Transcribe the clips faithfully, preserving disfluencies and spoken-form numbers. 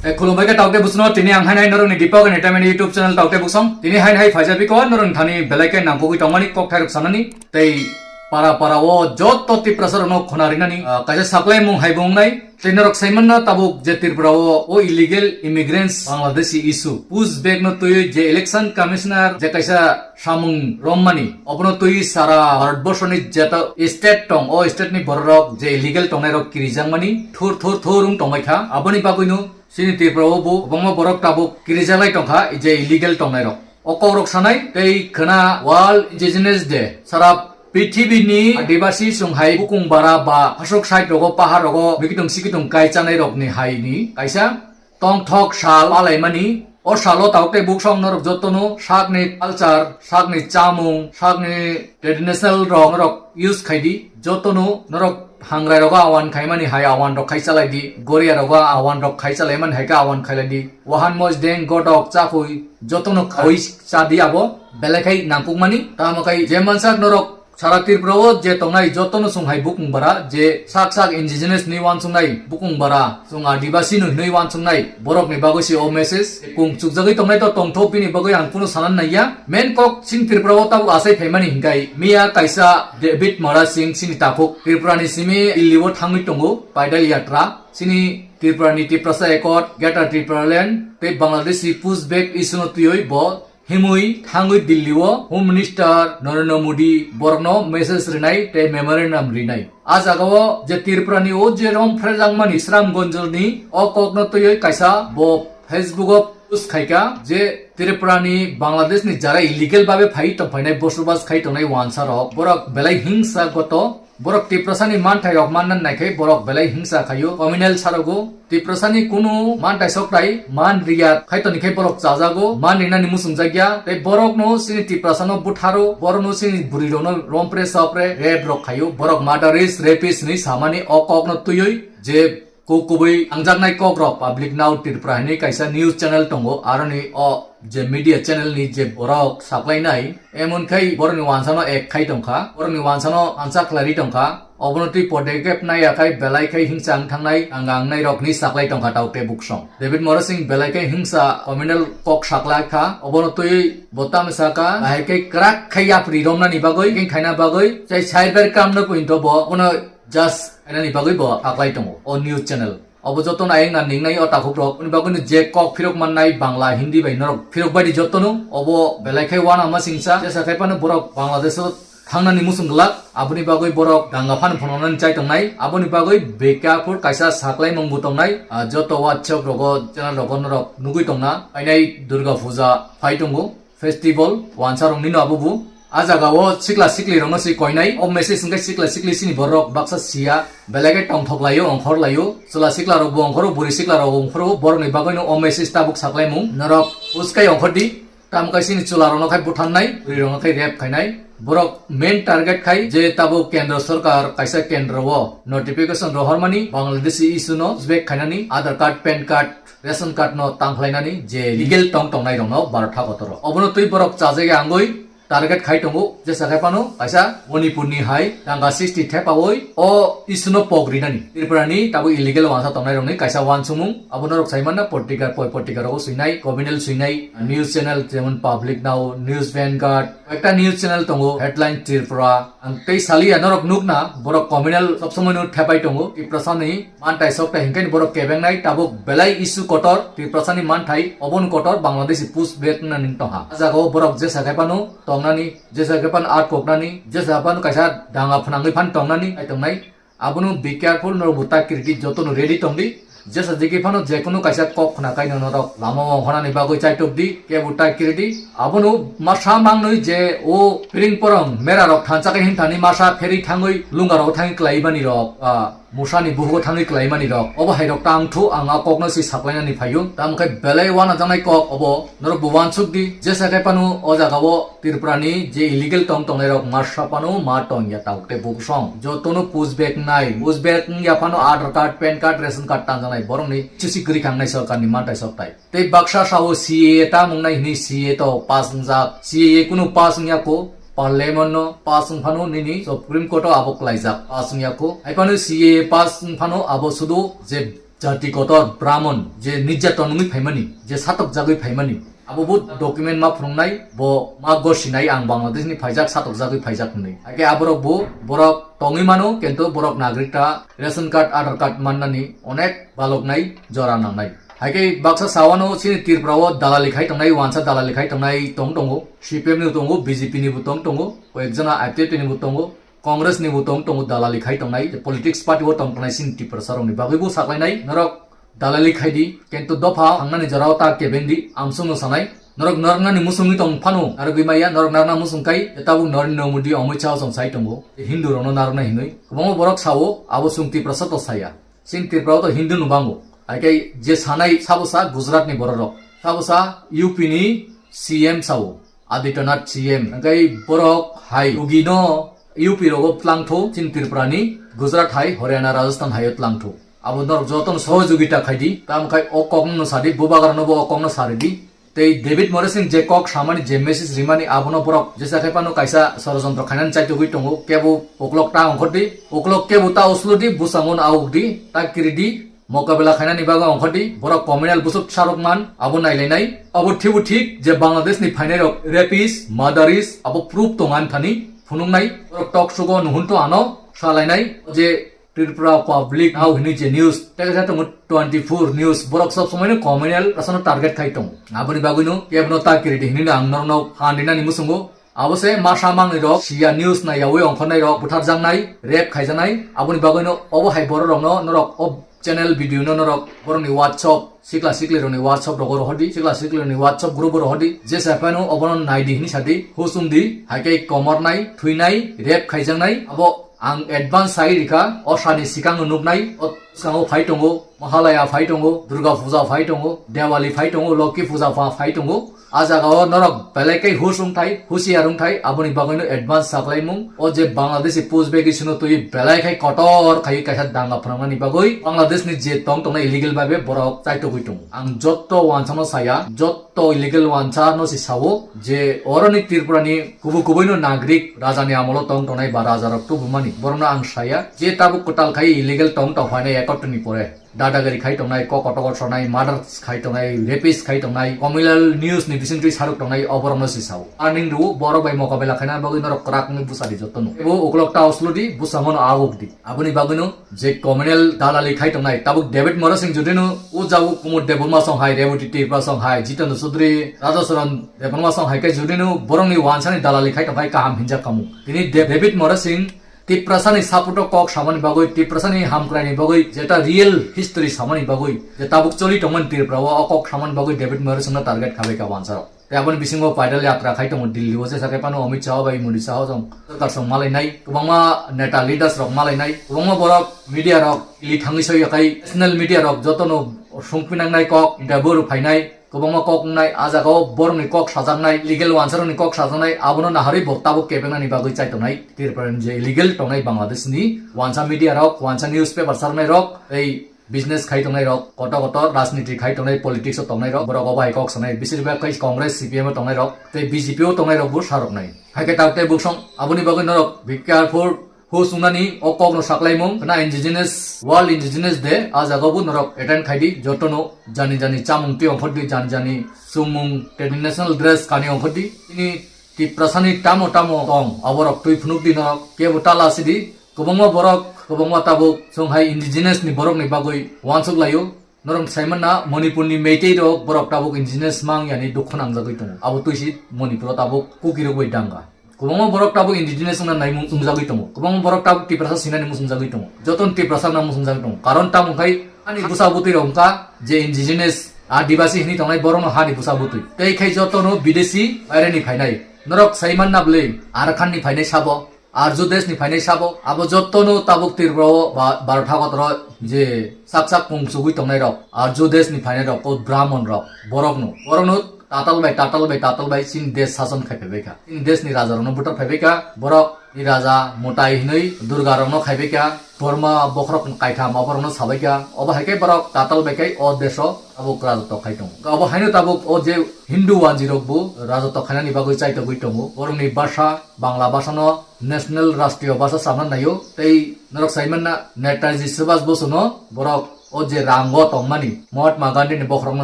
E, khulumbai khe taukte busuno, tini ang hainai norokni Deepak Entertainment YouTube channel taukte busong. Tini hainai phaijak biko norokni thani belai khe nangkukwi tongmani kokthairok sanani. Tei para para o joto Tiprasa rokno khuna rinani, ah, kaisa saklaimung hai bo wngnai. Tei norok saimanna tabuk je Tripura o, o illegal immigrants Bangladeshi issue. Push back no twiwi je election commissioner je kaisa samung rommani. Obono twi sara Bharatborsoni jeto state tong, o state ni bororok je illegal tongnairok kirijakmani thur thur thur wng tongbaikha. Aboni bagwino chini Tripura o bo kwbangma borok tabuk kirijaklai tongkha je illegal tongnairok. O kokrok sanai tei khwna World Indigenous Day, sara pithibini Adibasi chunghai bukung bara ba hasuk side rogo pahar rogo mikitung sikitung kai chanai rokni haini kaisa tongthok sal palaimani. O salo taukte buksong norok jotono sakni culture, sakni chamung, sakni traditional rok norok use khaidi. Jotono norok hangrai rogo awan khaimani hai awan rok khai chalai di, goria rogo awan rok khai chalaimani hai khe awan khailai di. Wahan moj deng godok chakhui jotono khawi chadi abo belai khai nangkukmani. Tamo khai je mansak norok sara Tripura o je tongnai jotono chwng hai bukung bara, je sak sak indigenous ni wansuknai bukung bara, chwng Adibasi no hinwi wansuknai borokni bagwi se o message. Kung chukjagwi tongnai to tongtho, bini bagwi ang kunu sanan naiya. Main kok chini Tripura o tabuk asai phaimani hinkai miya kaisa David Mara Singh chini takhuk Tripura ni simi Delhi o thangwi tongo paidal yatra. Chini Tripura ni Tiprasa Accord, Greater Tripura Land tei Bangladeshi pushback issue no twiwi bo himwi thangwi Delhi o Home Minister Narendra Modi borokno message rinai tei memorandum rinai. A jagao je Tripura ni o je rom phrajak mani Sramganj ni o kokno twiwi kaisa bo Facebook o post khaika je Tripura ni Bangladesh ni jara illegal babe phai tongphainai, bosobas khai tongnai wansa rok, borok belai hingsa goto. Borok Tiprasani manthai rok manna naikhai borok belai hingsa khaio, communal sarogo. Tiprasani kunu manthai soktai man riya khai toni khai borok chajago, man rinani muchungjakya. Tei borokno chini Tiprasano butharo, borokno chini bwrwi rokno rompre sopre rape rok khaio. Borok murderist, rapist hinwi samani o kokno twiwi je kuk kubui angjaknai kokrok public now Tripura hinwi kaisa news channel tongo, aroni o je media channel ni je borok saklainai, emon khai borokni wansano ek khai tongkha, borokni wansano ansa khlai ri tongkha, obono twi podekep naiya khai belai khai hingsa wng thangnai, ang angnai rokni saklai tongkha taukte buksong. David Mora Singh belai khai hingsa communal kok saklai kha, obono twi bo tamo saka, bahai khai kwrak khai yapri romnani bagwi, khaina bagwi, sai cyber crime no pointo bo, bono just enani bagwi bo saklai tongo o news channel. Obo jotono ayang na ningnai o takhuk rok. Oni bagwi no je kok phirok mannai Bangla, Hindi bai norok phirok baidi jotono. Obo belai khai wana ma singsa. Jesa khai phano borok Bangladesh o thangnani muchung glak. Aboni bagwi borok danga phan phunuknani chai tongnai. Aboni bagwi bekaphur kaisa saklai mung bo tongnai. Ah, joto WhatsApp rogo, channel rogo norok nugwi tongna. Ainai Durga Puja phai tongo. Festival, wansa rok nino abo bo. A jaga o sikla sikli rok no se koinai. O message hwnkhe sikla sikli sini borok baksa siya. Belai khe tongthok laio, ongkhor laio. Chwla sikla rok bo ongkhoro, buri sikla rok bo ongkhoro. Borok ni bagwi no o message tabuk saklai mung. Norok uskai ongkhor di. Tamo khai sini chwla rok no khai butharnai, buri rok no khai rape khainai. Borok main target khai je tabuk kendro sorkar kaisa kendro o notification rohormani Bangladeshi issue no uzbek khainani Aadhaar card, pan card, ration card no tangkhlainani je legal tong tongnai rokno barotha kotoro. Obono twi borok chajagwi angwi target khai tongo, jesa khai phano kaisa Manipur ni hai danga sixty thepawi o issue no pok rinani. Tripura ni tabuk illegal wansa tongnai rokni kaisa wansukmung, abo norok sai manna, potrika, poi potrika rogo swinai, communal swinai, news channel jemon Public Now, News Vanguard, ekta news channel tongo, Headline Tripura. Ang tei saliya norok nukna, borok communal sob somoi no thepai tongo, Tiprasa ni mantai sok tai hinkhe ni borok kebengnai tabuk belai issue kotor, Tiprasani manthai oboni kotor Bangladeshi push back wngna ning tongha. A jaga o borok jesa khai phano tongnani, jesa khai phano art koknani, jesa phano kaisa danga phnangwi phan tongnani, ai tongnai. Abono be careful, norok bo ta kirki jotono ready tongdi. Jesa jeki phano jekunu kaisa kok khna kaino norok lama o ongkhornani bagwi chaitok di, kebo ta kirdi. Abono masa mangnwi je o piring porong mera rok thansa khe hinthani masa pherwi thangwi lunga rok thangwi klai mani rok, ah, Musani buhugo thangwi klaimani rok. Obo hai rok tang thu ang a kokno se saklainani phaio. Tamo khe belai wanajaknai kok obo norok bo wansuk di. Jesa khe phano o jaga o Tripura ni je illegal tong tongnai rok masa phano ma tong ya tabuk tei buksong. Jotono push back nai. Push back wng ya phano Aadhaar card, pan card, ration card tanjaknai borok ni sisi kwrwi khangnai sorkar ni mantai soktai. Tei baksa sao C A A ta mung nai hwnwi C A A to pass wngjak. C A A kunu pass wngya kho, Parliament no pass wng phano nini Supreme Court o abo klaijak, pass wngya kho. Hai phano C A A pass wng phano abo sudu je jati kotor Brahmon je nirjaton wngwi phaimani, je satok jagwi phaimani, abo bo document ma phunuknai, bo ma gosinai ang Bangladesh ni phaijak, satok jagwi phaijak hwnwi. Hakhe aborok bo borok tongwi mano, kintu borok nagrikta ration card, Aadhaar card mannani onek baloknai jora nangnai. Hakhe baksa sawano chini Tripura o dalali khai tongnai, wansa dalali khai tongnai tong tongo, C P M ni tongo, B J P ni bo tong tongo, koyek jona I P F T ni bo tongo, Congress ni bo tong tongo, dalali khai tongnai, politics party o tong tongnai chini Tiprasa rokni bagwi bo saklainai, norok dalali khai di, kintu dopha thangnani jorao ta kebeng di, amsongno sanai, norok narwknani musungwi tong phano narwgwi maya, norok narwkna musung kai, tabuk Narendra Modi, Amit Shah chwng sai tongo, Hindu rokno narwkna hinwi, kwbangma borok sao, abo chwng Tiprasa to saya. Chini Tripura o to Hindu no bango. Hakhe je sanai sabo sa Gujarat ni borok rok. Sabo sa U P ni C M sao. Adityanath C M. Hingke borok hai Yogi no U P rogo tlangtho, chini Tripura ni Gujarat hai, Haryana, Rajasthan hai o tlangtho. Abo norok joto no sohojogita khai di. Tamo khai o kok no sadi, bubagra no bo o kok no sari di. Tei David Morrison je kok samani, je message rimani, abono borok jesa khai phano kaisa sorojontro khainani chaitogwi tongo, kebo uklok ta ongkhor di, uklok kebo ta uslu di, bwskango no awuk di, ta kiri di, mokabela khainani bagwi ongkhor di, borok communal bwswk sarok man, abo nailainai. Abo thibo thik je Bangladesh ni phainai rok rapist, murderist, abo proof tong ani thani phunuknai, borok talk show o nuhunto ano salainai je Tripura public now hini je news, tei kaisa tongo twenty four news, borok sob somoi no communal asano target khai tongo. Aboni bagwi no kebo no ta kiri di hini no ang norok no phan rinani musungo. Abo se masa mangni rok, siya news na yawi ongkhornai rok, butharjaknai, rape khaijaknai, aboni bagwi no obo hai borok rok no norok o channel video no norok borok ni WhatsApp, sikla sikli rok ni WhatsApp rogo rohor di, sikla sikli rok ni WhatsApp group o rohor di, jesa phano obono nai di hini sa di, husum di, hai khe komornai, thwinai, rape khaijaknai, abo Ang advance sai rikha, o sani sikang no nuknai, o bwskango phai tongo, Mahalaya phai tongo, Durga Puja phai tongo, Diwali phai tongo, Lokhi Puja pha phai tongo. A jaga o norok belai khe hush wngthai, husiar wngthai, aboni bagwi no advance saklaimung. O je Bangladeshi push bag isino twi belai khe kotor khai kaisa danga phwnangmani bagwi Bangladesh ni je tong tongnai illegal bai be borok chaitogwi tongo. Ang jotto wansano saya, jotto illegal wansa no si sao je oroni Tripura ni Kubu kubuino nagrik rajani amolo tong tongnai ba rajarok tubumani, borokno ang saya, je tabuk kwtal khai illegal tong tong phainai ekotni pore, dadagiri khai tongnai, kok kotokor sonai, murder khai tongnai, rapist khai tongnai, communal news ni bisingtwi saruk tongnai, oborokno se sao. Warning rwo, borok bai mokabela khaina bagwi norok kwrak wngwi bwsa di jotono. Ebo uklok ta uslu di, bwskango no aguk di. Aboni bagwino je communal dalali khai tongnai, tabuk David Morasing judino o jago Kumud Debbarma song hai, Reboti Tripura song hai, Jitendra Chaudhary, Raja Charan Debbarma song hai khe judino borokni wansani dalali khai tongkhai kaham hinjak kamu. Tini De-, David Morasing Tiprasani support o kok samani bagwi, Tiprasani hamkraini bagwi jeta real history samani bagwi, je tabuk choli tongmani Tripura o, o kok samani bagwi David Morasing no target khabai ka wansarok. Tei aboni bisingo paidal yatra khai tongo Delhi o, jesa khe phano Amit Shah bai Modi Shah o jong sorkar song malainai, kwbangma neta leaders rok malainai, kwbangma borok media rok ili thangwi soi yakai, national media rok jotono sungpinangnai kok, interview rw phainai, kwbangma kok wngnai, a jaga o borokni kok sajaknai, illegal wansa rokni kok sajaknai, abono naharwi bo tabuk kebengnani bagwi chai tongnai. Tripura ni je illegal tongnai Bangladesh ni wansa media rok, wansa newspaper charnai rok, tei business khai tongnai rok, kotor kotor rajniti khai tongnai, politics o tongnai rok, borok obo hai kok sanai, bisir bag khai Congress, C P M o tongnai rok, tei B J P o tongnai rok bo sarok nai. Hai khe tak tei buksong aboni bagwi norok be careful, hus wngnani o kok no saklaimung, khna indigenous, World Indigenous Day, a jaga bo norok attend khai di, joto no jani jani chamung twi ongkhor di, jani jani chumung, traditional dress kani ongkhor di, tini Tiprasani tamo tamo tong, aborok twi phunuk di norok, kebo tala sidi, kwbangma borok, kwbangma tabuk, chwng hai indigenous ni borok ni bagwi wansuk laio, norok saimanna Manipur ni Meitei rok borok tabuk indigenous mang yani dukhu nangjagwi tongo, abo twi si Manipur o tabuk Kuki rok bai danga. Kwbangma borok tabuk indigenous wngna naimung wngjagwi tongo, kwbangma borok tabuk Tiprasa sinani muchungjagwi tongo, jotono Tiprasa wngna muchungjagwi tongo, karon tamo khai ani bwsa bwtwi rok wngkha je indigenous Adibasi hini tongnai borokno hani bwsa bwtwi, tei khai jotono bidesi baire ni phainai. Norok saimanna bwlwi Arakan ni phainai sabo, Arju Desh ni phainai sabo, abo jotono tabuk Tripura o ba-, Bharot hagotoro je sak sak pung chugwi tongnai rok, Arju Desh ni phainai rok, o Brahmon rok, borokno, borokno tatal bai, tatal bai, tatal bai chini desh sason khai phaibai kha. Chini desh ni raja rokno buthar phaibai kha, borok ni raja Mutai hinwi Durga rokno khaibai kha, Borma bokhorok kaitham oborokno sabai kha, obo hai khe borok tatal bai khe o desh o tabuk raja tok khai tongo. Obo haino tabuk o je Hindu wanji rok bo raja tok khainani bagwi chaitogwi tongo. Borokni basa, Bangla basa no national, rashtriyo basa samna naio. Tei norok saimanna Netaji Subhas Bosu no borok O je rango tongmani Mahatma Gandhi ni bokhorokno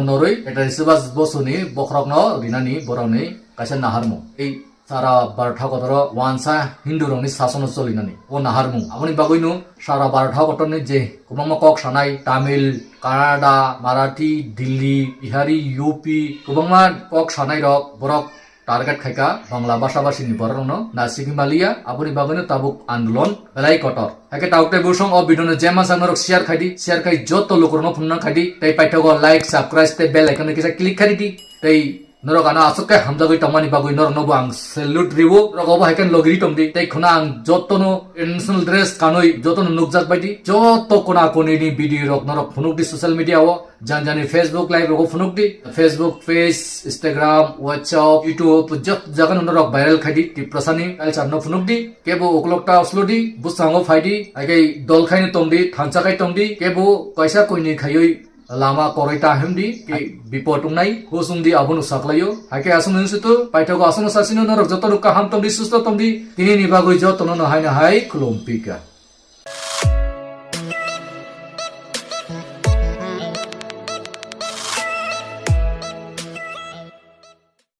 norwi Netari Subhas Bosu ni bokhorokno rinani borokni kaisa naharmung. Ei sara Bharat hakotoro wansa Hindu rokni sasono cholinani o naharmung. Aboni bagwino sara Bharat hakotorni je kwbangma kok sanai Tamil, Kannada, Marathi, Delhi, Bihari, U P kwbangma kok sanai rok borok target khaika Bangla bhasha bhasini bororokno nasigwi maliya, aboni bagwino tabuk andolon belai kotor. Haikhe tabuk tei bosong o video no jema sa norok share khaidi, share khai joto lukurokno phunukna khaidi, tei paithago like, subscribe tei bell icon no kisa click khaidi, tei norok ano aswk khe hamjagwi tongmani bagwi norokno bo ang salute riwo, norok obo haikhe logiri tongdi, tei khuna ang jotono traditional dress kanwi jotono nukjak baidi, joto kona koni ni video rok norok phunukdi social media o, Jan jani Facebook live rogo phunuk di, Facebook page, Instagram, WhatsApp, YouTube, jot jaga no norok viral khai di, Tiprasani culture no phunuk di, kebo uklok ta uslo di, bwskango phai di, haikhe dol khai no tong di, thansa khai tong di, kebo kaisa koini khaiwi lama koroi ta hem di, ke bipot wngnai, husung di abono saklaio, haikhe aswk no situ, paithago aswk no sasino norok joto no kaham tong di, susto tong di, tini ni bagwi joto no no hai no hai khulum pika.